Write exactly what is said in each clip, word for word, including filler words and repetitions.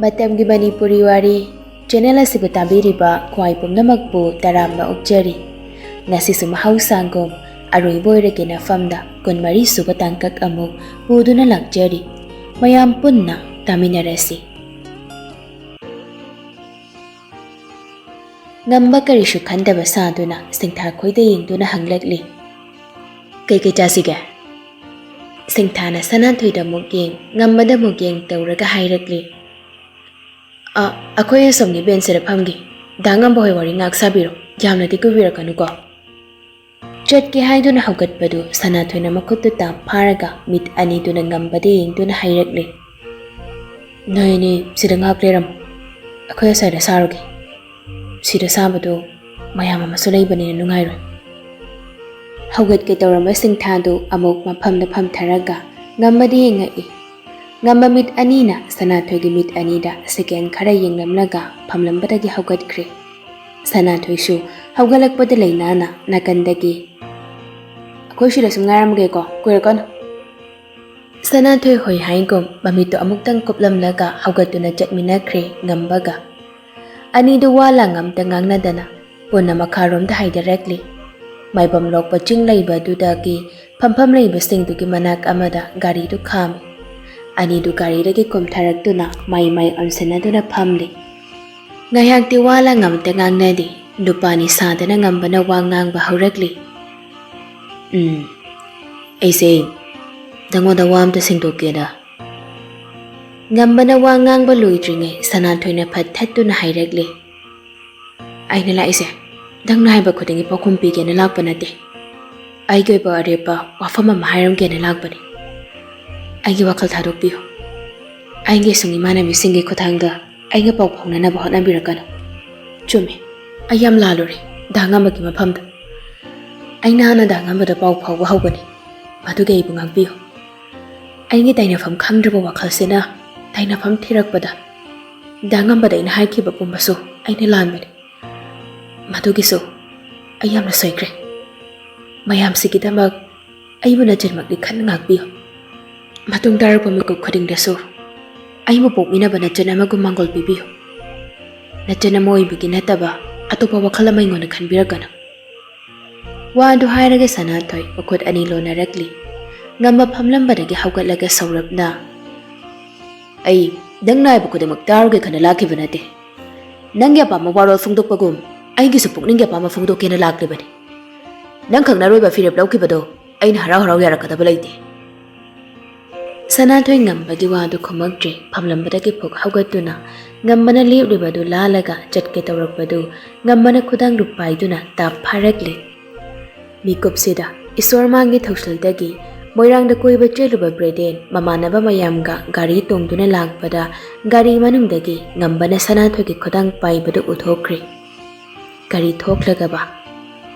ꯃꯇꯝꯒꯤ ꯃꯅꯤꯄꯨꯔꯤ ꯋꯥꯔꯤ ꯆꯦꯅꯦꯜ ꯑꯁꯤꯕꯨ ꯇꯥꯕꯤꯔꯤꯕ ꯈ꯭ꯋꯥꯏ ꯄꯨꯝꯅꯃꯛꯄꯨ ꯇꯔꯥꯝꯅ ꯑꯣꯛꯆꯔꯤ꯫ ꯉꯁꯤꯁꯨ ꯃꯍꯧꯁꯥꯒꯨꯝ ꯑꯔꯣꯏꯕ ꯑꯣꯏꯔꯒꯦ ꯅꯐꯝꯗ ꯀꯨꯟꯃꯔꯤ ꯁꯨꯕ ꯇꯥꯡꯀꯛ ꯑꯃꯨꯛ ꯄꯨꯗꯨꯅ ꯂꯥꯛꯆꯔꯤ꯫ ꯃꯌꯥꯝ ꯄꯨꯟꯅ ꯇꯥꯃꯤꯟꯅꯔꯁꯤ꯫ ꯉꯝꯕ ꯀꯔꯤꯁꯨ ꯈꯟꯗꯕ ꯁꯥꯗꯨꯅ ꯁꯤꯡꯊꯥ ꯈꯣꯏꯗ ꯌꯦꯡꯗꯨꯅ ꯍꯪꯂꯛꯂꯤ꯫ "ꯀꯩꯀꯩ ꯆꯥꯁꯤꯒꯦ?" ꯁꯤꯡꯊꯥꯅ ꯁꯅꯥꯊꯣꯏꯗ ꯑꯃꯨꯛ ꯌꯦꯡ, ꯉꯝꯕꯗ ꯑꯃꯨꯛ ꯌꯦꯡ ꯇꯧꯔꯒ ꯍꯥꯏꯔꯛꯂꯤ꯫ "ꯑ, ꯑꯩꯈꯣꯏ ꯑꯁꯣꯝꯒꯤ ꯕꯦꯟꯁꯤꯗ ꯐꯝꯒꯦ꯫ ꯗꯥ ꯉꯝꯕ ꯍꯣꯏ ꯋꯥꯔꯤ ꯉꯥꯏꯍꯥꯛ ꯁꯥꯕꯤꯔꯣ꯫ ꯌꯥꯝꯅꯗꯤ ꯀꯨꯏꯕꯤꯔꯛꯀꯅꯨꯀꯣ꯫" ꯆꯠꯀꯦ ꯍꯥꯏꯗꯨꯅ ꯍꯧꯒꯠꯄꯗꯨ ꯁꯅꯥꯊꯣꯏꯅ ꯃꯈꯨꯠꯇꯨ ꯇꯥꯞ ꯐꯥꯔꯒ ꯃꯤꯠ ꯑꯅꯤꯗꯨꯅ ꯉꯝꯕꯗ ꯌꯦꯡꯗꯨꯅ ꯍꯥꯏꯔꯛꯂꯤ꯫ "ꯅꯣꯏ ꯑꯅꯤ ꯁꯤꯗ ꯉꯥꯏꯍꯥꯛ ꯂꯩꯔꯝꯃꯨ꯫ ꯑꯩꯈꯣꯏ ꯑꯁ꯭ꯋꯥꯏꯗ ꯁꯥꯔꯨꯒꯦ꯫ ꯁꯤꯗ ꯁꯥꯕꯗꯨ ꯃꯌꯥꯝ ꯑꯃꯁꯨ ꯂꯩꯕꯅꯤꯅ ꯅꯨꯡꯉꯥꯏꯔꯣꯏ꯫" ꯍꯧꯒꯠꯀꯦ ꯇꯧꯔꯝꯕ ꯁꯤꯡꯊꯥꯗꯨ ꯑꯃꯨꯛ ꯃꯐꯝꯗ ꯐꯝꯊꯔꯒ ꯉꯝꯕꯗ ꯌꯦꯡꯉꯛꯏ꯫ ꯉꯝꯕ ꯃꯤꯠ ꯑꯅꯤꯅ ꯁꯅꯥꯊꯣꯏꯒꯤ ꯃꯤꯠ ꯑꯅꯤꯗ ꯁꯦꯀꯦꯟ ꯈꯔ ꯌꯦꯡꯂꯝꯂꯒ ꯐꯝꯂꯝꯕꯗꯒꯤ ꯍꯧꯒꯠꯈ꯭ꯔꯦ꯫ ꯁꯅꯥꯊꯣꯏꯁꯨ ꯍꯧꯒꯠꯂꯛꯄꯗ ꯂꯩꯅꯥꯅ ꯅꯥꯀꯟꯗꯒꯤ, "ꯑꯩꯈꯣꯏ ꯁꯤꯗ ꯁꯨꯝ ꯉꯥꯏꯔꯝꯃꯒꯦꯀꯣ, ꯀꯨꯏꯔꯛꯀꯅꯨ꯫" ꯁꯅꯥꯊꯣꯏ ꯍꯣꯏ ꯍꯥꯏꯒꯨꯝ ꯃꯃꯤꯠꯇꯨ ꯑꯃꯨꯛꯇꯪ ꯀꯨꯞꯂꯝꯂꯒ ꯍꯧꯒꯠꯇꯨꯅ ꯆꯠꯃꯤꯟꯅꯈ꯭ꯔꯦ ꯉꯝꯕꯒ꯫ ꯑꯅꯤꯗꯨ ꯋꯥ ꯂꯥꯡ ꯑꯝꯇ ꯉꯥꯡꯅꯗꯅ ꯄꯨꯟꯅ ꯃꯈꯥꯔꯣꯝꯗ ꯍꯥꯏꯊꯔꯛꯂꯤ꯫ ꯃꯥꯏꯕꯝ ꯂꯣꯛꯄ ꯆꯤꯡ ꯂꯩꯕ ꯑꯗꯨꯗꯒꯤ ꯐꯝꯐꯝ ꯂꯩꯕꯁꯤꯡꯗꯨꯒꯤ ꯃꯅꯥꯛ ꯑꯃꯗ ꯒꯥꯔꯤꯗꯨ ꯈꯥꯝꯃꯤ꯫ ꯑꯅꯤꯗꯨ ꯒꯥꯔꯤꯗꯒꯤ ꯀꯨꯝꯊꯔꯛꯇꯨꯅ ꯃꯥꯏ ꯃꯥꯏ ꯑꯣꯟꯁꯤꯟꯅꯗꯨꯅ ꯐꯝꯂꯤ꯫ ꯉꯥꯏꯍꯥꯛꯇꯤ ꯋꯥ ꯂꯥꯡ ꯑꯃꯇ ꯉꯥꯡꯅꯗꯦ꯫ ꯅꯨꯄꯥꯅꯤ ꯁꯥꯗꯅ ꯉꯝꯕꯅ ꯋꯥ ꯉꯥꯡꯕ ꯍꯧꯔꯛꯂꯤ꯫ "ꯎꯝ, ꯑꯩꯁꯦ ꯅꯉꯣꯟꯗ ꯋꯥ ꯑꯝꯇ ꯁꯦꯡꯗꯣꯛꯀꯦꯅ꯫" ꯉꯝꯕꯅ ꯋꯥ ꯉꯥꯡꯕ ꯂꯣꯏꯗ꯭ꯔꯤꯉꯩ ꯁꯅꯥꯊꯣꯏꯅ ꯐꯠ ꯊꯠꯇꯨꯅ ꯍꯥꯏꯔꯛꯂꯤ꯫ "ꯑꯩꯅ ꯂꯥꯛꯏꯁꯦ ꯅꯪꯅ ꯍꯥꯏꯕ ꯈꯨꯗꯤꯡꯒꯤ ꯄꯥꯎꯈꯨꯝ ꯄꯤꯒꯦꯅ ꯂꯥꯛꯄ ꯅꯠꯇꯦ꯫ ꯑꯩꯒꯤ ꯑꯣꯏꯕ ꯑꯔꯦꯞꯄ ꯋꯥꯐꯝ ꯑꯃ ꯍꯥꯏꯔꯝꯒꯦꯅ ꯂꯥꯛꯄꯅꯤ꯫ ꯑꯩꯒꯤ ꯋꯥꯈꯜ ꯊꯥꯗꯣꯛꯄꯤꯌꯨ꯫ ꯑꯩꯒꯤ ꯁꯨꯡ ꯏꯃꯥꯟꯅꯕꯤꯁꯤꯡꯒꯤ ꯈꯨꯠꯊꯥꯡꯗ ꯑꯩꯒ ꯄꯥꯎ ꯐꯥꯎꯅꯅꯕ ꯍꯣꯠꯅꯕꯤꯔꯛꯀꯅꯨ꯫" "ꯆꯨꯝꯃꯤ, ꯑꯩ ꯌꯥꯝ ꯂꯥꯜꯂꯨꯔꯦ ꯗꯥ ꯉꯝꯕꯒꯤ ꯃꯐꯝꯗ꯫ ꯑꯩꯅ ꯍꯥꯟꯅ ꯗꯥ ꯉꯝꯕꯗ ꯄꯥꯎ ꯐꯥꯎꯕ ꯍꯧꯒꯅꯤ꯫ ꯃꯗꯨꯒꯤ ꯑꯩꯕꯨ ꯉꯥꯛꯄꯤꯌꯨ꯫ ꯑꯩꯒꯤ ꯇꯥꯏꯅꯐꯝ ꯈꯪꯗ꯭ꯔꯕ ꯋꯥꯈꯜꯁꯤꯅ ꯇꯥꯏꯅꯐꯝ ꯊꯤꯔꯛꯄꯗ ꯗꯥ ꯉꯝꯕꯗ ꯑꯩꯅ ꯍꯥꯏꯈꯤꯕ ꯄꯨꯝꯕꯁꯨ ꯑꯩꯅ ꯂꯥꯟꯕꯅꯤ꯫ ꯃꯗꯨꯒꯤꯁꯨ ꯑꯩ ꯌꯥꯝꯅ ꯁꯣꯏꯈ꯭ꯔꯦ꯫ ꯃꯌꯥꯝꯁꯤꯒꯤꯗꯃꯛ ꯑꯩꯕꯨ ꯅꯆꯤꯟꯃꯛꯅꯤ ꯈꯟꯅ ꯉꯥꯛꯄꯤꯌꯨ꯫ ꯃꯇꯨꯡ ꯇꯥꯔꯛꯄ ꯃꯤꯀꯨꯞ ꯈꯨꯗꯤꯡꯗꯁꯨ ꯑꯩꯕꯨ ꯄꯣꯛꯃꯤꯟꯅꯕ ꯅꯆꯟ ꯑꯃꯒꯨꯝ ꯃꯥꯡꯒꯣꯜ ꯄꯤꯕꯤꯌꯨ꯫ ꯅꯆꯟ ꯑꯃ ꯑꯣꯏꯕꯒꯤ ꯅꯠꯇꯕ ꯑꯇꯣꯞꯄ ꯋꯥꯈꯜ ꯑꯃ ꯑꯩꯉꯣꯟꯗ ꯈꯟꯕꯤꯔꯛꯀꯅꯨ꯫ ꯋꯥꯗꯨ ꯍꯥꯏꯔꯒ ꯁꯅꯥꯊꯣꯏ ꯃꯈꯨꯠ ꯑꯅꯤ ꯂꯣꯟꯅꯔꯛꯂꯤ꯫ ꯉꯝꯕ ꯐꯝꯂꯝꯕꯗꯒꯤ ꯍꯧꯒꯠꯂꯒ ꯁꯧꯔꯞꯅ, "ꯑꯩ ꯅꯪꯅ ꯍꯥꯏꯕ ꯈꯨꯗꯤꯡꯃꯛ ꯇꯥꯔꯨꯒꯦ ꯈꯟꯅ ꯂꯥꯛꯈꯤꯕ ꯅꯠꯇꯦ꯫ ꯅꯪꯒꯤ ꯑꯄꯥꯝꯕ ꯋꯥꯔꯣꯜ ꯐꯣꯡꯗꯣꯛꯄꯒꯨꯝ ꯑꯩꯒꯤꯁꯨ ꯄꯨꯛꯅꯤꯡꯒꯤ ꯑꯄꯥꯝꯕ ꯐꯣꯡꯗꯣꯛꯀꯦꯅ ꯂꯥꯛꯂꯤꯕꯅꯤ꯫ ꯅꯪ ꯈꯪꯅꯔꯣꯏꯕ ꯐꯤꯔꯦꯞ ꯂꯧꯈꯤꯕꯗꯣ ꯑꯩꯅ ꯍꯔꯥꯎ ꯍꯔꯥꯎ ꯌꯥꯔꯛꯀꯗꯕ ꯂꯩꯇꯦ꯫" ꯁꯅꯥꯊꯣꯏ ꯉꯝꯕꯒꯤ ꯋꯥꯗꯨ ꯈꯨꯝꯃꯛꯇ꯭ꯔꯦ꯫ ꯐꯝꯂꯝꯕꯗꯒꯤ ꯐꯨꯛ ꯍꯧꯒꯠꯇꯨꯅ ꯉꯝꯕꯅ ꯂꯦꯞꯂꯤꯕꯗꯨ ꯂꯥꯜꯂꯒ ꯆꯠꯀꯦ ꯇꯧꯔꯛꯄꯗꯨ ꯉꯝꯕꯅ ꯈꯨꯗꯥꯡꯗꯨ ꯄꯥꯏꯗꯨꯅ ꯇꯥꯞ ꯐꯥꯔꯛꯂꯦ꯫ ꯃꯤꯀꯨꯞꯁꯤꯗ ꯏꯁꯣꯔ ꯃꯥꯡꯒꯤ ꯊꯧꯁꯤꯜꯗꯒꯤ ꯃꯣꯏꯔꯥꯡꯗ ꯀꯣꯏꯕ ꯆꯠꯂꯨꯕ ꯕ꯭ꯔꯦꯗꯦꯟ ꯃꯃꯥꯟꯅꯕ ꯃꯌꯥꯝꯒ ꯒꯥꯔꯤ ꯇꯣꯡꯗꯨꯅ ꯂꯥꯛꯄꯗ ꯒꯥꯔꯤ ꯃꯅꯨꯡꯗꯒꯤ ꯉꯝꯕꯅ ꯁꯅꯥꯊꯣꯏꯒꯤ ꯈꯨꯗꯥꯡ ꯄꯥꯏꯕꯗꯨ ꯎꯊꯣꯛꯈ꯭ꯔꯦ꯫ ꯀꯔꯤ ꯊꯣꯛꯂꯒꯕ?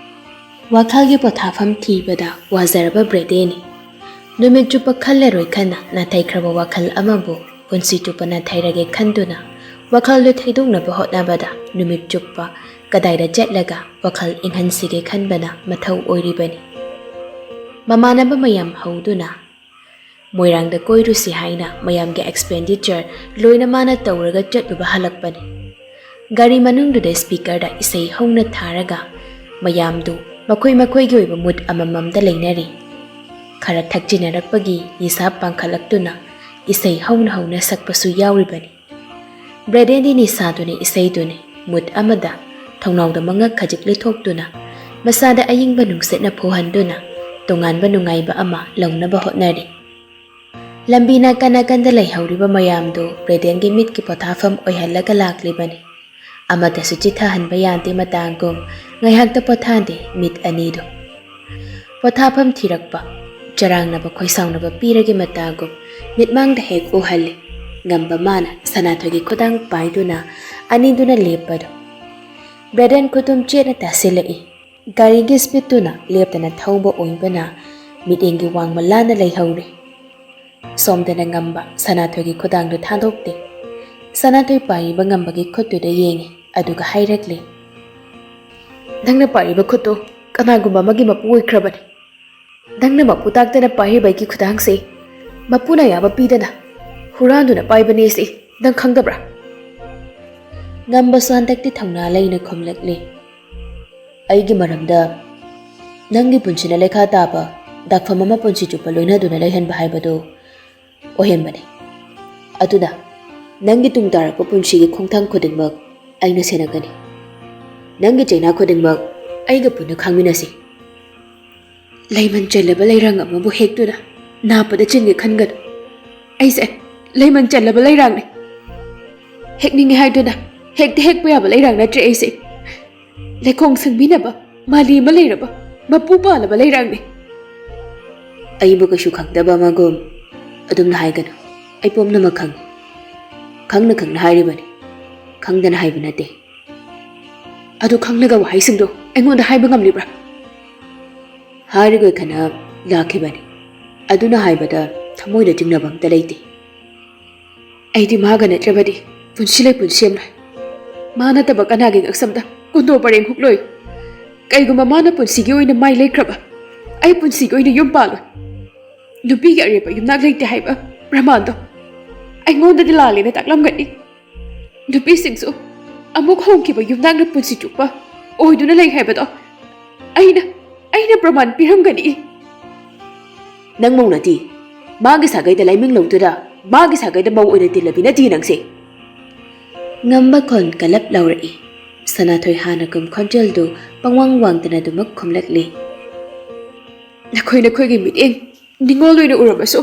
ꯋꯥꯈꯜꯒꯤ ꯄꯣꯊꯥꯐꯝ ꯊꯤꯕꯗ ꯋꯥꯖꯔꯕ ꯕ꯭ꯔꯦꯗꯦꯅꯤ꯫ ꯅꯨꯃꯤꯠ ꯆꯨꯞꯄ ꯈꯜꯂꯔꯣꯏ ꯈꯟꯅ ꯅꯥꯊꯩꯈ꯭ꯔꯕ ꯋꯥꯈꯜ ꯑꯃꯕꯨ ꯄꯨꯟꯁꯤ ꯆꯨꯞꯄ ꯅꯥꯊꯩꯔꯒꯦ ꯈꯟꯗꯨꯅ ꯋꯥꯈꯜꯗꯨ ꯊꯩꯗꯣꯛꯅꯕ ꯍꯣꯠꯅꯕꯗ ꯅꯨꯃꯤꯠ ꯆꯨꯞꯄ ꯀꯗꯥꯏꯗ ꯆꯠꯂꯒ ꯋꯥꯈꯜ ꯏꯪꯍꯟꯁꯤꯒꯦ ꯈꯟꯕꯅ ꯃꯊꯧ ꯑꯣꯏꯔꯤꯕꯅꯤ꯫ ꯃꯃꯥꯟꯅꯕ ꯃꯌꯥꯝ ꯍꯧꯗꯨꯅ ꯃꯣꯏꯔꯥꯡꯗ ꯀꯣꯏꯔꯨꯁꯤ ꯍꯥꯏꯅ ꯃꯌꯥꯝꯒꯤ ꯑꯦꯛꯁꯄꯦꯟꯗꯤꯆꯔ ꯂꯣꯏꯅ ꯃꯥꯅ ꯇꯧꯔꯒ ꯆꯠꯂꯨꯕ ꯍꯜꯂꯛꯄꯅꯤ꯫ ꯒꯥꯔꯤ ꯃꯅꯨꯡꯗꯨꯗ ꯁ꯭ꯄꯤꯀꯔꯗ ꯏꯁꯩ ꯍꯧꯅ ꯊꯥꯔꯒ ꯃꯌꯥꯝꯗꯨ ꯃꯈꯣꯏ ꯃꯈꯣꯏꯒꯤ ꯑꯣꯏꯕ ꯃꯨꯠ ꯑꯃꯃꯝꯗ ꯂꯩꯅꯔꯤ꯫ ꯈꯔ ꯊꯛꯆꯤꯟꯅꯔꯛꯄꯒꯤ ꯅꯤꯁꯥ ꯄꯥꯡꯈꯠꯂꯛꯇꯨꯅ ꯏꯁꯩ ꯍꯧꯅ ꯍꯧꯅ ꯁꯛꯄꯁꯨ ꯌꯥꯎꯔꯤꯕꯅꯤ꯫ ꯕ꯭ꯔꯦꯗꯦꯟꯗꯤ ꯅꯤꯁꯥꯗꯨꯅꯤ ꯏꯁꯩꯗꯨꯅꯤ ꯃꯨꯠ ꯑꯃꯗ ꯊꯣꯡꯅꯥꯎꯗ ꯃꯉꯛ ꯈꯖꯤꯛ ꯂꯤꯊꯣꯛꯇꯨꯅ ꯃꯁꯥꯗ ꯑꯌꯤꯡꯕ ꯅꯨꯡꯁꯤꯠꯅ ꯐꯨꯍꯟꯗꯨꯅ ꯇꯣꯉꯥꯟꯕ ꯅꯨꯡꯉꯥꯏꯕ ꯑꯃ ꯂꯧꯅꯕ ꯍꯣꯠꯅꯔꯤ꯫ ꯂꯝꯕꯤ ꯅꯥꯀꯟ ꯅꯥꯀꯟꯗ ꯂꯩꯍꯧꯔꯤꯕ ꯃꯌꯥꯝꯗꯨ ꯕ꯭ꯔꯦꯗꯦꯟꯒꯤ ꯃꯤꯠꯀꯤ ꯄꯣꯊꯥꯐꯝ ꯑꯣꯏꯍꯜꯂꯒ ꯂꯥꯛꯂꯤꯕꯅꯤ꯫ ꯑꯃꯠꯇꯁꯨ ꯆꯤꯊꯍꯟꯕ ꯌꯥꯗꯦ ꯃꯇꯥꯒꯨꯝ ꯉꯥꯏꯍꯥꯛꯇ ꯄꯣꯊꯥꯗꯦ ꯃꯤꯠ ꯑꯅꯤꯗꯨ꯫ ꯄꯣꯊꯥꯐꯝ ꯊꯤꯔꯛꯄ, ꯆꯔꯥꯡꯅꯕ ꯈꯣꯏꯁꯥꯎꯅꯕ ꯄꯤꯔꯒꯦ ꯃꯇꯥꯒꯨꯝ ꯃꯤꯠꯃꯥꯡꯗ ꯍꯦꯛ ꯎꯍꯜꯂꯤ꯫ ꯉꯝꯕ ꯃꯥꯅ ꯁꯅꯥꯊꯣꯏꯒꯤ ꯈꯨꯗꯥꯡ ꯄꯥꯏꯗꯨꯅ ꯑꯅꯤꯗꯨꯅ ꯂꯦꯞꯄꯗꯨ꯫ ꯕ꯭ꯔꯦꯗꯦꯟ ꯈꯨꯇꯨꯝ ꯆꯦꯠꯅ ꯇꯥꯁꯤꯜꯂꯛꯏ꯫ ꯒꯥꯔꯤꯒꯤ ꯁ꯭ꯄꯤꯠꯇꯨꯅ ꯂꯦꯞꯇꯅ ꯊꯧꯕ ꯑꯣꯏꯕꯅ ꯃꯤꯠꯌꯦꯡꯒꯤ ꯋꯥꯡꯃ ꯂꯥꯟꯅ ꯂꯩꯍꯧꯔꯦ꯫ ꯁꯣꯝꯗꯅ ꯉꯝꯕ ꯁꯅꯥꯊꯣꯏꯒꯤ ꯈꯨꯗꯥꯡꯗꯨ ꯊꯥꯗꯣꯛꯇꯦ꯫ ꯁꯅꯥꯊꯣꯏ ꯄꯥꯏꯔꯤꯕ ꯉꯝꯕꯒꯤ ꯈꯨꯠꯇꯨꯗ ꯌꯦꯡꯉꯤ, ꯑꯗꯨꯒ ꯍꯥꯏꯔꯛꯂꯤ, "ꯅꯪꯅ ꯄꯥꯏꯔꯤꯕ ꯈꯨꯠꯇꯨ ꯀꯅꯥꯒꯨꯝꯕ ꯑꯃꯒꯤ ꯃꯄꯨ ꯑꯣꯏꯈ꯭ꯔꯕꯅꯤ꯫ ꯅꯪꯅ ꯃꯄꯨ ꯇꯥꯛꯇꯅ ꯄꯥꯏꯔꯤꯕ ꯑꯩꯒꯤ ꯈꯨꯗꯥꯡꯁꯦ ꯃꯄꯨꯅ ꯑꯌꯥꯕ ꯄꯤꯗꯅ ꯍꯨꯔꯥꯟꯗꯨꯅ ꯄꯥꯏꯕꯅꯦ ꯁꯤ ꯅꯪ ꯈꯪꯗꯕ꯭ꯔꯥ? ꯉꯝꯕꯁꯨ ꯍꯟꯗꯛꯇꯤ ꯊꯧꯅꯥ ꯂꯩꯅ ꯈꯨꯝꯂꯛꯂꯤ꯫ ꯑꯩꯒꯤ ꯃꯔꯝꯗ ꯅꯪꯒꯤ ꯄꯨꯟꯁꯤꯅ ꯂꯩꯈꯥ ꯇꯥꯕ ꯗꯥꯛꯐꯝ ꯑꯃ ꯄꯨꯟꯁꯤ ꯆꯨꯞꯄ ꯂꯣꯏꯅꯗꯨꯅ ꯂꯩꯍꯟꯕ ꯍꯥꯏꯕꯗꯨ ꯑꯣꯏꯍꯟꯕꯅꯤ꯫ ꯑꯗꯨꯅ ꯅꯪꯒꯤ ꯇꯨꯡ ꯇꯥꯔꯛꯄ ꯄꯨꯟꯁꯤꯒꯤ ꯈꯣꯡꯊꯥꯡ ꯈꯨꯗꯤꯡꯃꯛ ꯑꯩꯅ ꯁꯦꯟꯅꯒꯅꯤ꯫ ꯅꯪꯒꯤ ꯆꯩꯅꯥ ꯈꯨꯗꯤꯡꯃꯛ ꯑꯩꯒ ꯄꯨꯟꯅ ꯈꯥꯡꯃꯤꯟꯅꯁꯤ꯫ ꯂꯩꯃꯟ ꯆꯦꯜꯂꯕ ꯂꯩꯔꯥꯡ ꯑꯃꯕꯨ ꯍꯦꯛꯇꯨꯅ ꯅꯥꯞꯄꯗ ꯆꯤꯟꯒꯦ ꯈꯟꯒꯅꯨ꯫ ꯑꯩꯁꯦ ꯂꯩꯃꯟ ꯆꯦꯜꯂꯕ ꯂꯩꯔꯥꯡꯅꯤ꯫ ꯍꯦꯛꯅꯤꯡꯉꯦ ꯍꯥꯏꯗꯨꯅ ꯍꯦꯛꯇ ꯍꯦꯛꯄ ꯌꯥꯕ ꯂꯩꯔꯥꯡ ꯅꯠꯇ꯭ꯔꯦ ꯑꯩꯁꯦ꯫ ꯂꯩꯈꯣꯡ ꯁꯪꯕꯤꯅꯕ ꯃꯥꯂꯤ ꯑꯃ ꯂꯩꯔꯕ ꯃꯄꯨ ꯄꯥꯜꯂꯕ ꯂꯩꯔꯥꯡꯅꯤ꯫ ꯑꯩꯕꯨ ꯀꯩꯁꯨ ꯈꯪꯗꯕ ꯑꯃꯒꯨꯝ ꯑꯗꯨꯝꯅ ꯍꯥꯏꯒꯅꯨ꯫ ꯑꯩ ꯄꯨꯝꯅꯃꯛ ꯈꯪꯏ꯫ ꯈꯪꯅ ꯈꯪꯅ ꯍꯥꯏꯔꯤꯕꯅꯤ꯫ ꯈꯪꯗꯅ ꯍꯥꯏꯕ ꯅꯠꯇꯦ꯫ ꯑꯗꯨ ꯈꯪꯂꯒ ꯋꯥꯍꯩꯁꯤꯡꯗꯣ ꯑꯩꯉꯣꯟꯗ ꯍꯥꯏꯕ ꯉꯝꯂꯤꯕ꯭ꯔꯥ? ꯍꯥꯏꯔꯒ ꯈꯅ ꯂꯥꯛꯈꯤꯕꯅꯤ꯫ ꯑꯗꯨꯅ ꯍꯥꯏꯕꯗ ꯊꯃꯣꯏꯗ ꯆꯤꯡꯅꯕ ꯑꯝꯇ ꯂꯩꯇꯦ꯫ ꯑꯩꯗꯤ ꯃꯥꯒ ꯅꯠꯇ꯭ꯔꯕꯗꯤ ꯄꯨꯟꯁꯤ ꯂꯩꯄꯨꯟ ꯁꯦꯝꯂꯣꯏ꯫ ꯃꯥ ꯅꯠꯇꯕ ꯀꯅꯥꯒꯤ ꯉꯛꯁꯝꯗ ꯀꯨꯟꯗꯣ ꯄꯔꯦꯡ ꯍꯨꯛꯂꯣꯏ꯫ ꯀꯩꯒꯨꯝꯕ ꯃꯥꯅ ꯄꯨꯟꯁꯤꯒꯤ ꯑꯣꯏꯅ ꯃꯥꯏ ꯂꯩꯈ꯭ꯔꯕ, ꯑꯩ ꯄꯨꯟꯁꯤꯒꯤ ꯑꯣꯏꯅ ꯌꯨꯝ ꯄꯥꯜꯂꯣꯏ꯫ ꯅꯨꯄꯤꯒꯤ ꯑꯔꯦꯞꯄ ꯌꯨꯝꯅꯥꯛ ꯂꯩꯇꯦ ꯍꯥꯏꯕ ꯄ꯭ꯔꯃꯥꯟꯗꯣ ꯑꯩꯉꯣꯟꯗꯗꯤ ꯂꯥꯜꯂꯦꯅ ꯇꯥꯛꯂꯝꯒꯅꯤ꯫ ꯅꯨꯄꯤꯁꯤꯡꯁꯨ ꯑꯃꯨꯛ ꯍꯧꯈꯤꯕ ꯌꯨꯝꯅꯥꯛꯅ ꯄꯨꯟꯁꯤ ꯆꯨꯞꯄ ꯑꯣꯏꯗꯨꯅ ꯂꯩ ꯍꯥꯏꯕꯗꯣ ꯑꯩꯅ, ꯑꯩꯅ ꯄ꯭ꯔꯃꯥꯟ ꯄꯤꯔꯝꯒꯅꯤ꯫ ꯅꯪ ꯃꯧ ꯅꯠꯇꯦ꯫ ꯃꯥꯒꯤ ꯁꯥꯒꯩꯗ ꯂꯥꯏꯃꯤꯡ ꯂꯧꯗꯨꯅ ꯃꯥꯒꯤ ꯁꯥꯒꯩꯗ ꯃꯧ ꯑꯣꯏꯅ ꯇꯤꯜꯂꯕꯤ ꯅꯠꯇꯦ ꯅꯪꯁꯦ꯫ ꯉꯝꯕ ꯈꯣꯟ ꯀꯂꯞ ꯂꯥꯎꯔꯛꯏ꯫ ꯁꯅꯥꯊꯣꯏ ꯍꯥꯟꯅꯒꯨꯝ ꯈꯣꯟꯖꯦꯜꯗꯨ ꯄꯪꯋꯥꯡ ꯋꯥꯡꯗꯅ ꯑꯗꯨꯃꯛ ꯈꯨꯝꯂꯛꯂꯤ꯫ ꯅꯈꯣꯏ ꯅꯈꯣꯏꯒꯤ ꯃꯤꯠꯌꯦꯡ ꯅꯤꯡꯉꯣꯜ ꯑꯣꯏꯅ ꯎꯔꯕꯁꯨ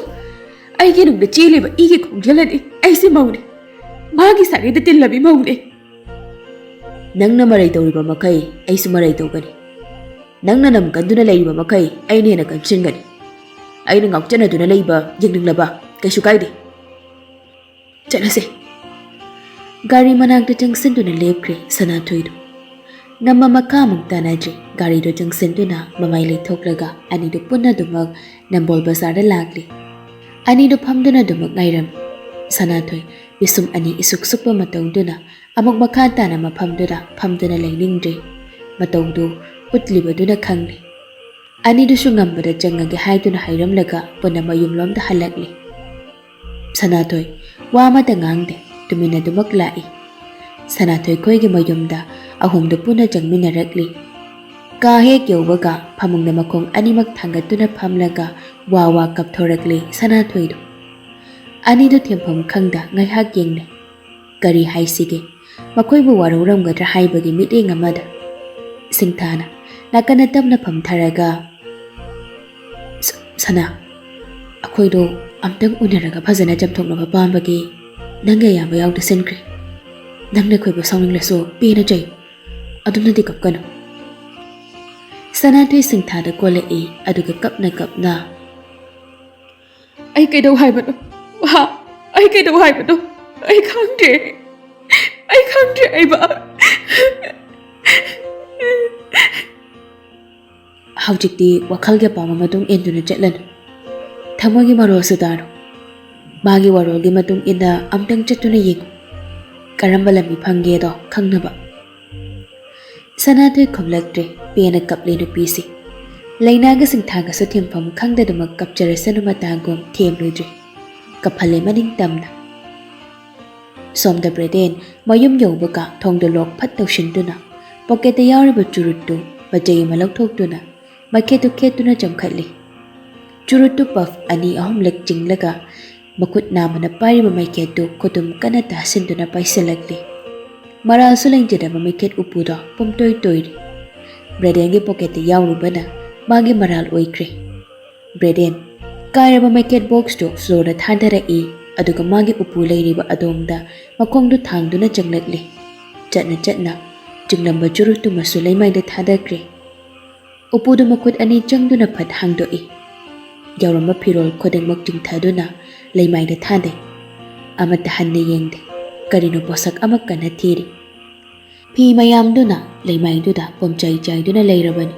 ꯑꯩꯒꯤ ꯅꯨꯡꯗ ꯆꯦꯜꯂꯤꯕ ꯏꯒꯤ ꯈꯣꯡꯖꯦꯜ ꯑꯗꯤ ꯑꯩꯁꯦ ꯃꯧꯅꯤ꯫ ꯃꯥꯒꯤ ꯁꯥꯒꯩꯗ ꯇꯤꯜꯂꯕꯤ ꯃꯧꯅꯤ꯫ ꯅꯪꯅ ꯃꯔꯩ ꯇꯧꯔꯤꯕ ꯃꯈꯩ ꯑꯩꯁꯨ ꯃꯔꯩ ꯇꯧꯒꯅꯤ꯫ ꯅꯪꯅ ꯅꯝ ꯀꯟꯗꯨꯅ ꯂꯩꯔꯤꯕ ꯃꯈꯩ ꯑꯩꯅ ꯍꯦꯟꯅ ꯀꯟꯁꯤꯟꯒꯅꯤ꯫ ꯑꯩꯅ ꯉꯥꯎꯆꯠꯅꯗꯨꯅ ꯂꯩꯕ ꯌꯦꯡꯅꯤꯡꯂꯕ? ꯀꯩꯁꯨ ꯀꯥꯏꯗꯦ꯫ ꯆꯠꯂꯁꯦ꯫ ꯒꯥꯔꯤ ꯃꯅꯥꯛꯇ ꯆꯪꯁꯤꯟꯗꯨꯅ ꯂꯦꯞꯈ꯭ꯔꯦ ꯁꯅꯥꯊꯣꯏꯗꯨ꯫ ꯉꯝꯕ ꯃꯈꯥ ꯑꯃꯨꯛ ꯇꯥꯅꯗ꯭ꯔꯦ꯫ ꯒꯥꯔꯤꯗꯨ ꯆꯪꯁꯤꯟꯗꯨꯅ ꯃꯃꯥꯏ ꯂꯩꯊꯣꯛꯂꯒ ꯑꯅꯤꯗꯨ ꯄꯨꯟꯅ ꯑꯗꯨꯃꯛ ꯅꯝꯕꯣꯜ ꯕꯖꯥꯔꯗ ꯂꯥꯛꯂꯤ꯫ ꯑꯅꯤꯗꯨ ꯐꯝꯗꯨꯅ ꯑꯗꯨꯃꯛ ꯉꯥꯏꯔꯝꯃꯤ꯫ ꯁꯅꯥꯊꯣꯏ ꯄꯤꯁꯨꯝ ꯑꯅꯤ ꯏꯁꯨꯛ ꯁꯨꯛꯄ ꯃꯇꯧꯗꯨꯅ ꯑꯃꯨꯛ ꯃꯈꯥ ꯇꯥꯅ ꯃꯐꯝꯗꯨꯗ ꯐꯝꯗꯨꯅ ꯂꯩꯅꯤꯡꯗ꯭ꯔꯦ꯫ ꯃꯇꯧꯗꯨ ꯎꯠꯂꯤꯕꯗꯨꯅ ꯈꯪꯂꯦ꯫ ꯑꯅꯤꯗꯨꯁꯨ ꯉꯝꯕꯗ ꯆꯪꯉꯒꯦ ꯍꯥꯏꯗꯨꯅ ꯍꯥꯏꯔꯝꯂꯒ ꯄꯨꯟꯅ ꯃꯌꯨꯝꯂꯣꯝꯗ ꯍꯜꯂꯛꯂꯤ꯫ ꯁꯅꯥꯊꯣꯏ ꯋꯥ ꯑꯃꯠꯇ ꯉꯥꯡꯗꯦ, ꯇꯨꯃꯤꯟꯅꯗꯨꯃꯛ ꯂꯥꯛꯏ꯫ ꯁꯅꯥꯊꯣꯏ ꯈꯣꯏꯒꯤ ꯃꯌꯨꯝꯗ ꯑꯍꯨꯝꯗꯨ ꯄꯨꯟꯅ ꯆꯪꯃꯤꯟꯅꯔꯛꯂꯤ꯫ ꯀꯥ ꯍꯦꯛ ꯌꯧꯕꯒ ꯐꯃꯨꯡꯗ ꯃꯈꯣꯡ ꯑꯅꯤꯃꯛ ꯊꯥꯡꯒꯠꯇꯨꯅ ꯐꯝꯂꯒ ꯋꯥ ꯋꯥ ꯀꯞꯊꯣꯔꯛꯂꯤ ꯁꯅꯥꯊꯣꯏꯗꯨ꯫ ꯑꯅꯤꯗꯨ ꯊꯦꯝꯐꯝ ꯈꯪꯗ ꯉꯥꯏꯍꯥꯛ ꯌꯦꯡꯅꯩ꯫ ꯀꯔꯤ ꯍꯥꯏꯁꯤꯒꯦ? ꯃꯈꯣꯏꯕꯨ ꯋꯥꯔꯧꯔꯝꯒꯗ꯭ꯔꯥ ꯍꯥꯏꯕꯒꯤ ꯃꯤꯠꯌꯦꯡ ꯑꯃꯗ꯫ ꯁꯤꯡꯊꯥꯅ ꯅꯥꯀꯟꯗ ꯇꯞꯅ ꯐꯝꯊꯔꯒ, "ꯁ-, ꯁꯅꯥ, ꯑꯩꯈꯣꯏꯗꯣ ꯑꯝꯇꯪ ꯎꯅꯔꯒ ꯐꯖꯅ ꯆꯝꯊꯣꯛꯅꯕ ꯄꯥꯝꯕꯒꯤ ꯅꯪꯒꯤ ꯑꯌꯥꯕ ꯌꯥꯎꯗ ꯁꯤꯟꯈ꯭ꯔꯦ꯫ ꯅꯪꯅ ꯑꯩꯈꯣꯏꯕꯨ ꯁꯥꯎꯅꯤꯡꯂꯁꯨ ꯄꯦꯅ ꯆꯩ꯫ ꯑꯗꯨꯝꯅꯗꯤ ꯀꯞꯀꯅꯨ꯫" ꯁꯅꯥꯊꯣꯏ ꯁꯤꯡꯊꯥꯗ ꯀꯣꯜꯂꯛꯏ, ꯑꯗꯨꯒ ꯀꯞꯅ ꯀꯞꯅ, "ꯑꯩ ꯀꯩꯗꯧ ꯍꯥꯏꯕꯅꯣ? ꯍꯥ? ꯑꯩ ꯀꯩꯗꯧ ꯍꯥꯏꯕꯅꯣ? ꯑꯩ ꯈꯪꯗ꯭ꯔꯦ꯫ ꯑꯩ ꯈꯪꯗ꯭ꯔꯦ ꯑꯩꯕ꯫" "ꯍꯧꯖꯤꯛꯇꯤ ꯋꯥꯈꯜꯒꯤ ꯑꯄꯥꯝꯕ ꯃꯇꯨꯡ ꯏꯟꯗꯨꯅ ꯆꯠꯂꯅꯨ꯫ ꯊꯃꯣꯏꯒꯤ ꯃꯔꯣꯜꯁꯨ ꯇꯥꯔꯣ꯫ ꯃꯥꯒꯤ ꯋꯥꯔꯣꯜꯒꯤ ꯃꯇꯨꯡ ꯏꯟꯅ ꯑꯝꯇꯪ ꯆꯠꯇꯨꯅ ꯌꯦꯡꯉꯨ꯫ ꯀꯔꯝꯕ ꯂꯝꯕꯤ ꯐꯪꯒꯦꯗꯣ ꯈꯪꯅꯕ꯫" ꯁꯅꯥꯊꯣꯏ ꯈꯨꯝꯂꯛꯇ꯭ꯔꯦ꯫ ꯄꯦꯅ ꯀꯞꯂꯤ ꯅꯨꯄꯤꯁꯤ꯫ ꯂꯩꯅꯥꯒ ꯁꯤꯡꯊꯥꯒꯁꯨ ꯊꯦꯝꯐꯝ ꯈꯪꯗꯗꯨꯃꯛ ꯀꯞꯆꯔꯁꯅꯨ ꯃꯇꯥꯒꯨꯝ ꯊꯦꯝꯂꯨꯗ꯭ꯔꯦ꯫ ꯀꯞꯍꯜꯂꯦ ꯃꯅꯤꯡ ꯇꯝꯅ꯫ ꯁꯣꯝꯗ ꯕ꯭ꯔꯦꯗꯦꯟ ꯃꯌꯨꯝ ꯌꯧꯕꯒ ꯊꯣꯡꯗꯣ ꯂꯣꯛ ꯐꯠ ꯇꯧꯁꯤꯟꯗꯨꯅ ꯄꯣꯀꯦꯠꯇ ꯌꯥꯎꯔꯤꯕ ꯆꯨꯔꯨꯠꯇꯨ ꯄꯆꯩ ꯑꯃ ꯂꯧꯊꯣꯛꯇꯨꯅ ꯃꯈꯦꯠꯇꯨ ꯈꯦꯠꯇꯨꯅ ꯆꯪꯈꯠꯂꯤ꯫ ꯆꯨꯔꯨꯠꯇꯨ ꯄꯐ ꯑꯅꯤ ꯑꯍꯨꯝꯂꯛ ꯆꯤꯡꯂꯒ ꯃꯈꯨꯠ ꯅꯥꯝꯃꯅ ꯄꯥꯏꯔꯤꯕ ꯃꯩꯈꯦꯠꯇꯨ ꯈꯨꯇꯨꯝ ꯀꯟꯅ ꯇꯥꯁꯤꯟꯗꯨꯅ ꯄꯥꯏꯁꯤꯜꯂꯛꯂꯤ꯫ ꯃꯔꯥꯜꯁꯨ ꯂꯩꯖꯗꯕ ꯃꯩꯈꯦꯠ ꯎꯄꯨꯗꯣ ꯄꯨꯝꯇꯣꯏ ꯇꯣꯏꯔꯤ꯫ ꯕ꯭ꯔꯦꯗꯦꯟꯒꯤ ꯄꯣꯀꯦꯠꯇ ꯌꯥꯎꯔꯨꯕꯅ ꯃꯥꯒꯤ ꯃꯔꯥꯜ ꯑꯣꯏꯈ꯭ꯔꯦ꯫ ꯕ꯭ꯔꯦꯗꯦꯟ ꯀꯥꯏꯔꯕ ꯃꯩꯈꯦꯠ ꯕꯣꯛꯁꯇꯨ ꯐ꯭ꯂꯣꯔꯗ ꯊꯥꯗꯔꯛꯏ, ꯑꯗꯨꯒ ꯃꯥꯒꯤ ꯎꯄꯨ ꯂꯩꯔꯤꯕ ꯑꯗꯣꯝꯗ ꯃꯈꯣꯡꯗꯨ ꯊꯥꯡꯗꯨꯅ ꯆꯪꯂꯛꯂꯤ꯫ ꯆꯠꯅ ꯆꯠꯅ ꯆꯤꯡꯂꯝꯕ ꯆꯨꯔꯨꯠꯇꯨꯃꯁꯨ ꯂꯩꯃꯥꯏꯗ ꯊꯥꯗꯈ꯭ꯔꯦ꯫ ꯎꯄꯨꯗꯨ ꯃꯈꯨꯠ ꯑꯅꯤ ꯆꯪꯗꯨꯅ ꯐꯠ ꯍꯥꯡꯗꯣꯛꯏ꯫ ꯌꯥꯎꯔꯝꯕ ꯐꯤꯔꯣꯜ ꯈꯨꯗꯤꯡꯃꯛ ꯆꯤꯡꯊꯗꯨꯅ ꯂꯩꯃꯥꯏꯗ ꯊꯥꯗꯩ꯫ ꯑꯃꯠꯇ ꯍꯟꯅ ꯌꯦꯡꯗꯦ꯫ ꯀꯔꯤꯅꯣ ꯄꯣꯠꯁꯛ ꯑꯃ ꯀꯟꯅ ꯊꯤꯔꯤ꯫ ꯐꯤ ꯃꯌꯥꯝꯗꯨꯅ ꯂꯩꯃꯥꯏꯗꯨꯗ ꯄꯣꯝꯆꯥꯏ ꯆꯥꯏꯗꯨꯅ ꯂꯩꯔꯕꯅꯤ꯫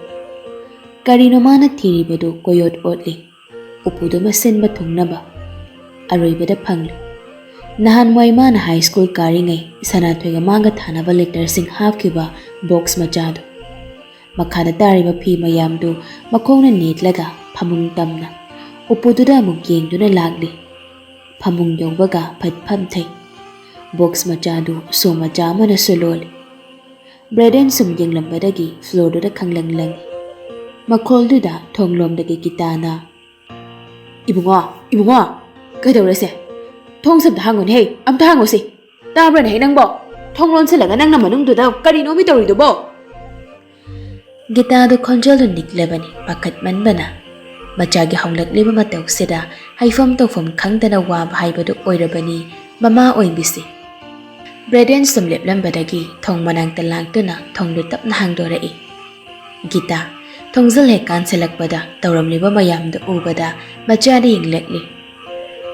ꯀꯔꯤꯅꯣ ꯃꯥꯅ ꯊꯤꯔꯤꯕꯗꯨ? ꯀꯣꯌꯣꯠ ꯑꯣꯠꯂꯤ꯫ ꯎꯄꯨꯗꯨ ꯃꯁꯤꯟꯕ ꯊꯨꯡꯅꯕ꯫ ꯑꯔꯣꯏꯕꯗ ꯐꯪꯂꯦ꯫ ꯅꯍꯥꯟꯋꯥꯏ ꯃꯥꯅ ꯍꯥꯏ ꯁ꯭ꯀꯨꯜ ꯀꯥꯔꯤꯉꯩ ꯁꯅꯥꯊꯣꯏꯒ ꯃꯥꯒ ꯊꯥꯅꯕ ꯂꯦꯇꯔꯁꯤꯡ ꯍꯥꯞꯈꯤꯕ ꯕꯣꯛꯁ ꯃꯆꯥꯗꯨ꯫ ꯃꯈꯥꯗ ꯇꯥꯔꯤꯕ ꯐꯤ ꯃꯌꯥꯝꯗꯨ ꯃꯈꯣꯡꯅ ꯅꯦꯠꯂꯒ ꯐꯃꯨꯡ ꯇꯝꯅ ꯎꯄꯨꯗꯨꯗ ꯑꯃꯨꯛ ꯌꯦꯡꯗꯨꯅ ꯂꯥꯛꯂꯤ꯫ ꯐꯃꯨꯡ ꯌꯧꯕꯒ ꯐꯠ ꯐꯝꯊꯩ꯫ ꯕꯣꯛꯁ ꯃꯆꯥꯗꯨ ꯁꯣ ꯃꯆꯥ ꯑꯃꯅꯁꯨ ꯂꯣꯜꯂꯤ꯫ ꯕ꯭ꯔꯦꯗꯦꯟ ꯁꯨꯝ ꯌꯦꯡꯂꯝꯕꯗꯒꯤ ꯐ꯭ꯂꯣꯔꯗꯨꯗ ꯈꯪꯂꯪ ꯂꯪꯏ꯫ ꯃꯈꯣꯜꯗꯨꯗ ꯊꯣꯡꯂꯣꯝꯗꯒꯤ ꯒꯤꯇꯥꯅ, "ꯏꯕꯨꯡꯉꯣ, ꯏꯕꯨꯡꯉꯣ, ꯀꯩꯗꯧꯔꯦꯁꯦ? ꯊꯣꯡꯁꯦ ꯑꯝꯇ ꯍꯥꯡꯉꯨꯅꯦꯍꯦ, ꯑꯝꯇ ꯍꯥꯡꯉꯨꯁꯤ꯫ ꯇꯥꯕ꯭ꯔꯅꯦꯍꯦ ꯅꯪꯕꯣ? ꯊꯣꯡ ꯂꯣꯟꯁꯤꯜꯂꯒ ꯅꯪꯅ ꯃꯅꯨꯡꯗꯨꯗ ꯀꯔꯤꯅꯣꯃꯤ ꯇꯧꯔꯤꯗꯨꯕꯣ?" ꯒꯤꯇꯥꯗꯨ ꯈꯣꯟꯖꯦꯜꯗꯨ ꯅꯤꯛꯂꯕꯅꯤ ꯄꯥꯈꯠꯃꯟꯕꯅ꯫ ꯃꯆꯥꯒꯤ ꯍꯧꯂꯛꯂꯤꯕ ꯃꯇꯧꯁꯤꯗ ꯍꯥꯏꯐꯝ ꯇꯧꯐꯝ ꯈꯪꯗꯅ ꯋꯥꯕ ꯍꯥꯏꯕꯗꯨ ꯑꯣꯏꯔꯕꯅꯤ ꯃꯃꯥ ꯑꯣꯏꯕꯤꯁꯤ꯫ ꯕ꯭ꯔꯦꯗꯦꯟ ꯁꯨꯝ ꯂꯦꯞꯂꯝꯕꯗꯒꯤ ꯊꯣꯡ ꯃꯅꯥꯛꯇ ꯂꯥꯛꯇꯨꯅ ꯊꯣꯡꯗꯨ ꯇꯞꯅ ꯍꯥꯡꯗꯣꯔꯛꯏ꯫ ꯒꯤꯇꯥ ꯊꯣꯡꯖꯤꯜ ꯍꯦꯛ ꯀꯥꯟꯁꯤꯜꯂꯛꯄꯗ ꯇꯧꯔꯝꯂꯤꯕ ꯃꯌꯥꯝꯗꯨ ꯎꯕꯗ ꯃꯆꯥꯗ ꯌꯦꯡꯂꯛꯂꯤ꯫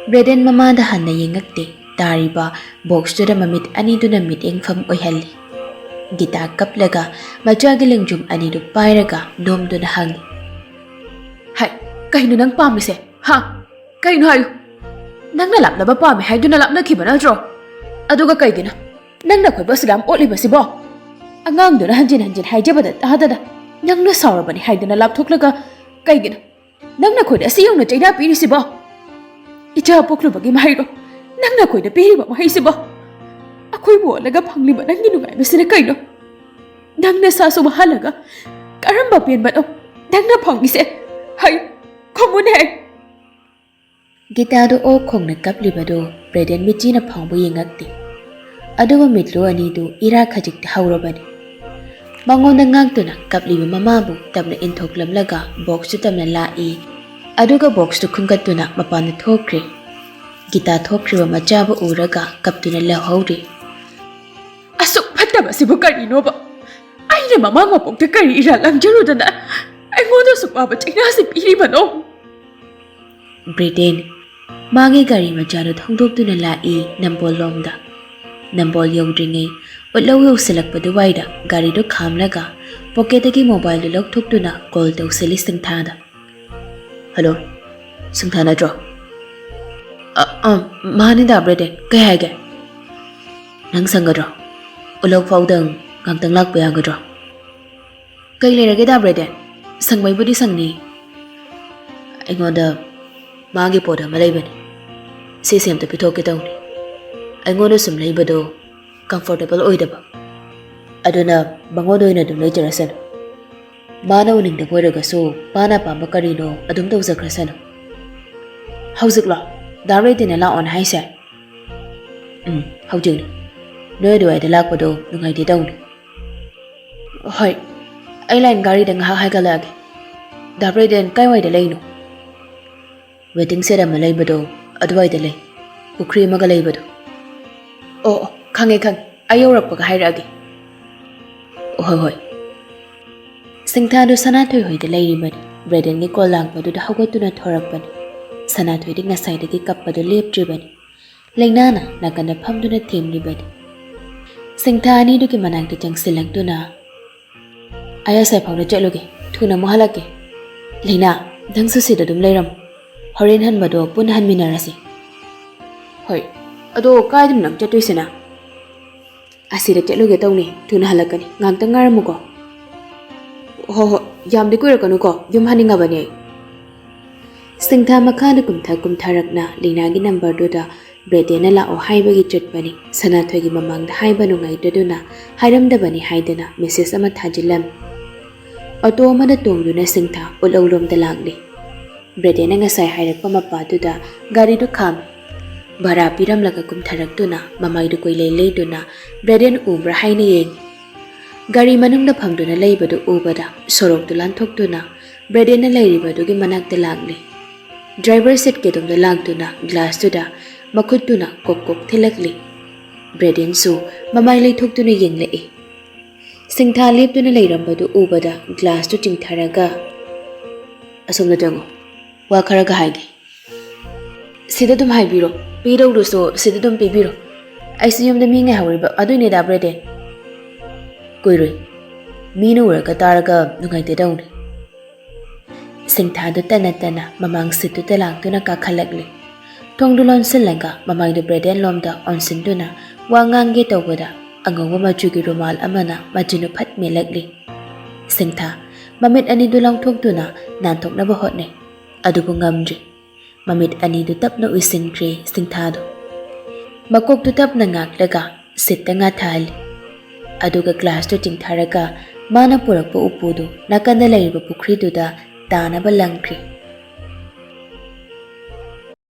ꯕ꯭ꯔꯦꯗꯦꯟ ꯃꯃꯥꯗ ꯍꯟꯅ ꯌꯦꯡꯉꯛꯇꯦ꯫ ꯇꯥꯔꯤꯕ ꯕꯣꯛꯁꯇꯨꯗ ꯃꯃꯤꯠ ꯑꯅꯤꯗꯨꯅ ꯃꯤꯠꯌꯦꯡꯐꯝ ꯑꯣꯏꯍꯜꯂꯤ꯫ ꯒꯤꯇꯥ ꯀꯞꯂꯒ ꯃꯆꯥꯒꯤ ꯂꯦꯡꯖꯨꯝ ꯑꯅꯤꯗꯨ ꯄꯥꯏꯔꯒ ꯅꯣꯝꯗꯨꯅ ꯍꯪꯉꯤ, "ꯍꯥꯏ, ꯀꯩꯅꯣ ꯅꯪ ꯄꯥꯝꯃꯤꯁꯦ? ꯍꯥ? ꯀꯩꯅꯣ ꯍꯥꯏꯌꯨ꯫ ꯅꯪꯅ ꯂꯥꯞꯅꯕ ꯄꯥꯝꯃꯦ ꯍꯥꯏꯗꯨꯅ ꯂꯥꯞꯅꯈꯤꯕ ꯅꯠꯇ꯭ꯔꯣ? ꯑꯗꯨꯒ ꯀꯩꯒꯤꯅꯣ ꯅꯪꯅ ꯑꯩꯈꯣꯏꯕꯨ ꯑꯁꯨꯛ ꯌꯥꯝ ꯑꯣꯠꯂꯤꯕꯁꯤꯕꯣ? ꯑꯉꯥꯡꯗꯨꯅ ꯍꯟꯖꯤꯟ ꯍꯟꯖꯤꯟ ꯍꯥꯏꯖꯕꯗ ꯇꯥꯗꯅ ꯅꯪꯅ ꯁꯥꯎꯔꯕꯅꯤ ꯍꯥꯏꯗꯨꯅ ꯂꯥꯞꯊꯣꯛꯂꯒ ꯀꯩꯒꯤꯅꯣ ꯅꯪꯅ ꯑꯩꯈꯣꯏꯗ ꯑꯁꯤ ꯌꯧꯅ ꯆꯩꯅꯥ ꯄꯤꯔꯤꯁꯤꯕꯣ? ꯏꯆꯥ ꯄꯣꯛꯂꯨꯕꯒꯤ ꯃꯍꯩꯔꯣ ꯅꯪꯅ ꯑꯩꯈꯣꯏꯗ ꯄꯤꯔꯤꯕ ꯃꯍꯩꯁꯤꯕꯣ? ꯑꯩꯈꯣꯏꯕꯨ ꯑꯣꯠꯂꯒ ꯐꯪꯂꯤꯕ ꯅꯪꯒꯤ ꯅꯨꯡꯉꯥꯏꯕꯁꯤꯅ ꯀꯩꯅꯣ? ꯅꯪ ꯅꯁꯥꯁꯨ ꯋꯥꯍꯜꯂꯒ ꯀꯔꯝꯕ ꯄꯦꯟꯕꯅꯣ ꯅꯪꯅ ꯐꯪꯂꯤꯁꯦ? ꯍꯥꯏ, ꯈꯨꯝꯃꯨꯅꯦ ꯍꯥꯏ!" ꯒꯤꯇꯥꯗꯨ ꯑꯣꯛ ꯈꯣꯡꯅ ꯀꯞꯂꯤꯕꯗꯨ ꯕ꯭ꯔꯦꯗꯦꯟ ꯃꯤꯠꯆꯤꯅ ꯐꯥꯎꯕ ꯌꯦꯡꯉꯛꯇꯦ꯫ ꯑꯗꯨꯒ ꯃꯤꯠꯂꯨ ꯑꯅꯤꯗꯨ ꯏꯔꯥ ꯈꯖꯤꯛꯇ ꯍꯧꯔꯕꯅꯤ꯫ ꯃꯉꯣꯟꯗ ꯉꯥꯛꯇꯨꯅ ꯀꯞꯂꯤꯕ ꯃꯃꯥꯕꯨ ꯇꯞꯅ ꯏꯟꯊꯣꯛꯂꯝꯂꯒ ꯕꯣꯛꯁꯇꯨ ꯇꯞꯅ ꯂꯥꯛꯏ꯫ ꯑꯗꯨꯒ ꯕꯣꯛꯁꯇꯨ ꯈꯨꯟꯒꯠꯇꯨꯅ ꯃꯄꯥꯟꯗ ꯊꯣꯛꯈ꯭ꯔꯦ꯫ ꯒꯤꯇꯥ ꯊꯣꯛꯈ꯭ꯔꯤꯕ ꯃꯆꯥꯕꯨ ꯎꯔꯒ ꯀꯞꯇꯨꯅ ꯂꯧꯍꯧꯔꯤ꯫ "ꯑꯁꯨꯛ ꯐꯠꯇꯕꯁꯤꯕꯨ ꯀꯔꯤꯅꯣꯕ? ꯑꯩꯅ ꯃꯃꯥ ꯃꯄꯣꯛꯇ ꯀꯔꯤ ꯏꯔꯥꯜ ꯂꯪꯖꯔꯨꯗꯅ ꯑꯩꯉꯣꯟꯗ ꯑꯁꯨꯛ ꯋꯥꯕ ꯆꯩꯅꯥꯁꯤ ꯄꯤꯔꯤꯕꯅꯣ?" ꯕ꯭ꯔꯤꯇꯦꯟ ꯃꯥꯒꯤ ꯒꯥꯔꯤ ꯃꯆꯥꯗꯨ ꯊꯧꯗꯣꯛꯇꯨꯅ ꯂꯥꯛꯏ ꯅꯝꯕꯣꯜ ꯂꯣꯝꯗ꯫ ꯅꯝꯕꯣꯜ ꯌꯧꯗ꯭ꯔꯤꯉꯩ ꯎꯠꯂꯧ ꯌꯧꯁꯤꯜꯂꯛꯄ ꯑꯗꯨꯋꯥꯏꯗ ꯒꯥꯔꯤꯗꯨ ꯈꯥꯝꯂꯒ ꯄꯣꯀꯦꯠꯇꯒꯤ ꯃꯣꯕꯥꯏꯜꯗꯨ ꯂꯧꯊꯣꯛꯇꯨꯅ ꯀꯣꯜ ꯇꯧꯁꯤꯜꯂꯤ ꯁꯤꯡꯊꯥꯗ꯫ "ꯍꯜꯂꯣ, ꯁꯤꯡꯊꯥ ꯅꯠꯇ꯭ꯔꯣ?" "ꯑ, ꯑ, ꯃꯥꯅꯤꯗ ꯕ꯭ꯔꯤꯇꯦꯟ, ꯀꯩ ꯍꯥꯏꯒꯦ?" "ꯅꯪ ꯁꯪꯒꯗ꯭ꯔꯣ? ꯎꯠꯂꯧ ꯐꯥꯎꯗꯪ ꯉꯥꯛꯇꯪ ꯂꯥꯛꯄ ꯌꯥꯒꯗ꯭ꯔꯣ?" "ꯀꯩ ꯂꯩꯔꯒꯦꯗ ꯕ꯭ꯔꯦꯗꯦꯟ? ꯁꯪꯕꯩꯕꯨꯗꯤ ꯁꯪꯅꯤ꯫ ꯑꯩꯉꯣꯟꯗ ꯃꯥꯒꯤ ꯄꯣꯠ ꯑꯃ ꯂꯩꯕꯅꯤ꯫" ꯁꯤꯁꯦ ꯑꯝꯇ ꯄꯤꯊꯣꯛꯀꯦ ꯇꯧꯅꯤ꯫ ꯑꯩꯉꯣꯟꯗ ꯁꯨꯝ ꯂꯩꯕꯗꯣ ꯀꯝꯐꯣꯔꯇꯦꯕꯜ ꯑꯣꯏꯗꯕ꯫ ꯑꯗꯨꯅ ꯃꯉꯣꯟꯗ ꯑꯣꯏꯅ ꯑꯗꯨꯝ ꯂꯩꯖꯔꯁꯅꯨ꯫ ꯃꯥꯅ ꯎꯅꯤꯡꯗꯕ ꯑꯣꯏꯔꯒꯁꯨ ꯃꯥꯅ ꯑꯄꯥꯝꯕ ꯀꯔꯤꯅꯣ ꯑꯗꯨꯝ ꯇꯧꯖꯈ꯭ꯔꯁꯅꯨ꯫ ꯍꯧꯖꯤꯛꯂꯣ ꯗꯥ ꯔꯦꯗꯤꯅ ꯂꯥꯛꯑꯣꯅ ꯍꯥꯏꯁꯦ? ꯎꯝ, ꯍꯧꯖꯤꯛꯅꯤ꯫ ꯅꯣꯏ ꯑꯗꯨꯋꯥꯏꯗ ꯂꯥꯛꯄꯗꯣ ꯅꯨꯡꯉꯥꯏꯇꯦ ꯇꯧꯅꯤ꯫ ꯍꯣꯏ, ꯑꯩ ꯂꯥꯏꯟ ꯒꯥꯔꯤꯗ ꯉꯥꯏꯍꯥꯛ ꯍꯥꯏꯒꯠꯂꯛꯑꯒꯦ꯫ ꯗꯥ ꯕ꯭ꯔꯦꯗꯦꯟ ꯀꯥꯏꯋꯥꯏꯗ ꯂꯩꯅꯣ? ꯋꯦꯇꯤꯡ ꯁꯦꯠ ꯑꯃ ꯂꯩꯕꯗꯣ ꯑꯗꯨꯋꯥꯏꯗ ꯂꯩ, ꯄꯨꯈ꯭ꯔꯤ ꯑꯃꯒ ꯂꯩꯕꯗꯣ꯫ ꯑꯣ, ꯑꯣ, ꯈꯪꯉꯦ, ꯈꯪꯉꯦ, ꯑꯩ ꯌꯧꯔꯛꯄꯒ ꯍꯥꯏꯔꯛꯑꯒꯦ꯫ ꯍꯣꯏ, ꯍꯣꯏ꯫ ꯁꯤꯡꯊꯥꯗꯨ ꯁꯅꯥꯊꯣꯏ ꯍꯣꯏꯗ ꯂꯩꯔꯤꯕꯅꯤ꯫ ꯕ꯭ꯔꯦꯗꯦꯟꯒꯤ ꯀꯣꯜ ꯂꯥꯛꯄꯗꯨꯗ ꯍꯧꯒꯠꯇꯨꯅ ꯊꯣꯔꯛꯄꯅꯤ꯫ ꯁꯅꯥꯊꯣꯏꯗꯤ ꯉꯁꯥꯏꯗꯒꯤ ꯀꯞꯄꯗꯨ ꯂꯦꯞꯇ꯭ꯔꯤꯕꯅꯤ꯫ ꯂꯩꯅꯥꯅ ꯅꯥꯀꯟꯗ ꯐꯝꯗꯨꯅ ꯊꯦꯝꯂꯤꯕꯅꯤ꯫ ꯁꯤꯡꯊꯥ ꯑꯅꯤꯗꯨꯒꯤ ꯃꯅꯥꯛꯇ ꯆꯪꯁꯤꯜꯂꯛꯇꯨꯅ, "ꯑꯩ ꯑꯁꯥꯏ ꯐꯥꯎꯗ ꯆꯠꯂꯨꯒꯦ, ꯊꯨꯅ ꯑꯃꯨꯛ ꯍꯜꯂꯛꯀꯦ꯫ ꯂꯩꯅꯥ, ꯅꯪꯁꯨ ꯁꯤꯗ ꯑꯗꯨꯝ ꯂꯩꯔꯝꯃꯨ꯫ ꯍꯣꯔꯦꯟ ꯍꯟꯕꯗꯣ ꯄꯨꯟꯅ ꯍꯟꯃꯤꯟꯅꯔꯁꯤ꯫" "ꯍꯣꯏ, ꯑꯗꯣ ꯀꯥꯏꯗꯅꯣ ꯅꯪ ꯆꯠꯇꯣꯏꯁꯤꯅ?" "ꯑꯁꯤꯗ ꯆꯠꯂꯨꯒꯦ ꯇꯧꯅꯤ, ꯊꯨꯅ ꯍꯜꯂꯛꯀꯅꯤ, ꯉꯥꯛꯇꯪ ꯉꯥꯏꯔꯝꯃꯨꯀꯣ꯫" "ꯍꯣ ꯍꯣ, ꯌꯥꯝꯗꯤ ꯀꯨꯏꯔꯛꯀꯅꯨꯀꯣ, ꯌꯨꯝ ꯍꯟꯅꯤꯡꯉꯕꯅꯦ ꯑꯩ꯫" ꯁꯤꯡꯊꯥ ꯃꯈꯥꯗ ꯀꯨꯝꯊ ꯀꯨꯝꯊꯔꯛꯅ ꯂꯤꯅꯥꯒꯤ ꯅꯝꯕꯔꯗꯨꯗ ꯕ꯭ꯔꯦꯗꯦꯟꯅ ꯂꯥꯛꯑꯣ ꯍꯥꯏꯕꯒꯤ ꯆꯠꯄꯅꯤ꯫ ꯁꯅꯥꯊꯣꯏꯒꯤ ꯃꯃꯥꯡꯗ ꯍꯥꯏꯕ ꯅꯨꯡꯉꯥꯏꯇꯗꯨꯅ ꯍꯥꯏꯔꯝꯗꯕꯅꯤ ꯍꯥꯏꯗꯅ ꯃꯦꯁꯦꯖ ꯑꯃ ꯊꯥꯖꯤꯜꯂꯝꯃꯤ꯫ ꯑꯣꯇꯣ ꯑꯃꯗ ꯇꯣꯡꯗꯨꯅ ꯁꯤꯡꯊꯥ ꯎꯠꯂꯧꯂꯣꯝꯗ ꯂꯥꯛꯂꯤ꯫ ꯕ꯭ꯔꯦꯗꯦꯟꯅ ꯉꯁꯥꯏ ꯍꯥꯏꯔꯛꯄ ꯃꯄꯥꯗꯨꯗ ꯒꯥꯔꯤꯗꯨ ꯈꯥꯝꯃꯤ꯫ ꯚꯔꯥ ꯄꯤꯔꯝꯂꯒ ꯀꯨꯝꯊꯔꯛꯇꯨꯅ ꯃꯃꯥꯏꯗꯨ ꯀꯣꯏꯂꯩ ꯂꯩꯗꯨꯅ ꯕ꯭ꯔꯦꯗꯦꯟ ꯎꯕ꯭ꯔꯥ ꯍꯥꯏꯅ ꯌꯦꯡꯉꯤ꯫ ꯒꯥꯔꯤ ꯃꯅꯨꯡꯗ ꯐꯝꯗꯨꯅ ꯂꯩꯕꯗꯨ ꯎꯕꯗ ꯁꯣꯔꯣꯛꯇꯨ ꯂꯥꯟꯊꯣꯛꯇꯨꯅ ꯕ꯭ꯔꯦꯗꯦꯟꯅ ꯂꯩꯔꯤꯕꯗꯨꯒꯤ ꯃꯅꯥꯛꯇ ꯂꯥꯛꯂꯤ꯫ ꯗ꯭ꯔꯥꯏꯚꯔ ꯁꯤꯠꯀꯤ ꯑꯗꯣꯝꯗ ꯂꯥꯛꯇꯨꯅ ꯒ꯭ꯂꯥꯁꯇꯨꯗ ꯃꯈꯨꯠꯇꯨꯅ ꯀꯣꯛ ꯀꯣꯛ ꯊꯤꯜꯂꯛꯂꯤ꯫ ꯕ꯭ꯔꯦꯗꯦꯟꯁꯨ ꯃꯃꯥꯏ ꯂꯩꯊꯣꯛꯇꯨꯅ ꯌꯦꯡꯂꯛꯏ꯫ ꯁꯤꯡꯊꯥ ꯂꯦꯞꯇꯨꯅ ꯂꯩꯔꯝꯕꯗꯨ ꯎꯕꯗ ꯒ꯭ꯂꯥꯁꯇꯨ ꯆꯤꯡꯊꯔꯒ, "ꯑꯁꯣꯝꯗ ꯆꯪꯉꯣ, ꯋꯥ ꯈꯔꯒ ꯍꯥꯏꯒꯦ꯫" "ꯁꯤꯗ ꯑꯗꯨꯝ ꯍꯥꯏꯕꯤꯔꯣ, ꯄꯤꯗꯧꯗꯨꯁꯨ ꯁꯤꯗ ꯑꯗꯨꯝ ꯄꯤꯕꯤꯔꯣ꯫ ꯑꯩꯁꯨ ꯌꯨꯝꯗ ꯃꯤ ꯉꯥꯏꯍꯧꯔꯤꯕ ꯑꯗꯨꯏꯅꯤꯗ ꯕ꯭ꯔꯦꯗꯦꯟ꯫" "ꯀꯨꯏꯔꯣꯏ, ꯃꯤꯅ ꯎꯔꯒ ꯇꯥꯔꯒ ꯅꯨꯡꯉꯥꯏꯇꯦ ꯇꯧꯅꯤ꯫" ꯁꯤꯡꯊꯥꯗꯨ ꯇꯅ ꯇꯅ ꯃꯃꯥꯡ ꯁꯤꯠꯇꯨꯗ ꯂꯥꯛꯇꯨꯅ ꯀꯥꯈꯠꯂꯛꯂꯤ꯫ ꯊꯣꯡꯗꯨ ꯂꯣꯟꯁꯤꯜꯂꯒ ꯃꯃꯥꯏꯗꯨ ꯕ꯭ꯔꯦꯗꯦꯟ ꯂꯣꯝꯗ ꯑꯣꯟꯁꯤꯟꯗꯨꯅ ꯋꯥ ꯉꯥꯡꯒꯦ ꯇꯧꯕꯗ ꯑꯉꯧꯕ ꯃꯆꯨꯒꯤ ꯔꯨꯃꯥꯜ ꯑꯃꯅ ꯃꯆꯤꯟꯗꯨ ꯐꯠ ꯃꯦꯠꯂꯛꯂꯤ꯫ ꯁꯤꯡꯊꯥ ꯃꯃꯤꯠ ꯑꯅꯤꯗꯨ ꯂꯥꯎꯊꯣꯛꯇꯨꯅ ꯅꯥꯟꯊꯣꯛꯅꯕ ꯍꯣꯠꯅꯩ, ꯑꯗꯨꯕꯨ ꯉꯝꯗ꯭ꯔꯤ꯫ ꯃꯃꯤꯠ ꯑꯅꯤꯗꯨ ꯇꯞꯅ ꯎꯏꯁꯤꯟꯈ꯭ꯔꯦ ꯁꯤꯡꯊꯥꯗꯣ꯫ ꯃꯀꯣꯛꯇꯨ ꯇꯞꯅ ꯉꯥꯛꯂꯒ ꯁꯤꯠꯇ ꯉꯥꯊꯍꯜꯂꯤ꯫ ꯑꯗꯨꯒ ꯒ꯭ꯂꯥꯁꯇꯨ ꯆꯤꯡꯊꯔꯒ ꯃꯥꯅ ꯄꯨꯔꯛꯄ ꯎꯄꯨꯗꯨ ꯅꯥꯀꯟꯗ ꯂꯩꯔꯤꯕ ꯄꯨꯈ꯭ꯔꯤꯗꯨꯗ ꯇꯥꯅꯕ ꯂꯪꯈ꯭ꯔꯦ꯫